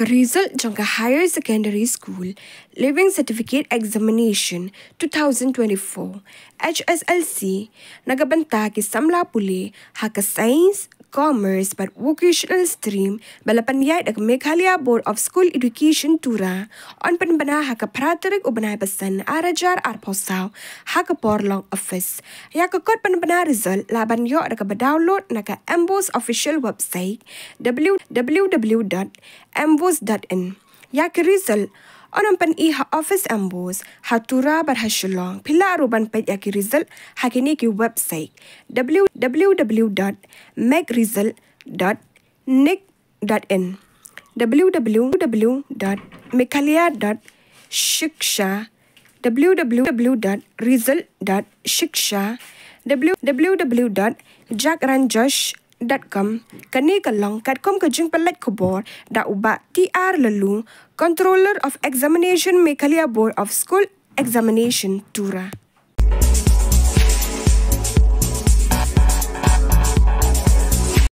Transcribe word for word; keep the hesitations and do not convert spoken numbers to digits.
Result jong ka Higher Secondary School Leaving Certificate Examination two thousand twenty-four, H S L C, na ka bynta ki samla pule ha ka Science, Commerce bad Vocational Stream ba la pynïaid da ka Meghalaya Board of School Education, Tura, yn pynbna ha ka phra tarik u bnai ba san ar hajar arphew saw ha ka por long office. Ïa ka kot pynbna result lah ban ïoh da kaba download na ka MBOSE official website, w w w dot mbose dot in. Ïa ki result yn ym pyni ha office MBOSE ha Tura bad ha Shillong. Phi lah ruh ban peit ïa ki result ha kine ki website, w w w dot megresult dot nic dot in, w w w dot meghalaya dot shiksha, w w w dot result dot shiksha, w w w dot jagranjosh dot com. Kane ka long katkum ka jingpynlait khubor da u Bah T R Laloo, Controller of Examination, Meghalaya Board of School Examination, Tura.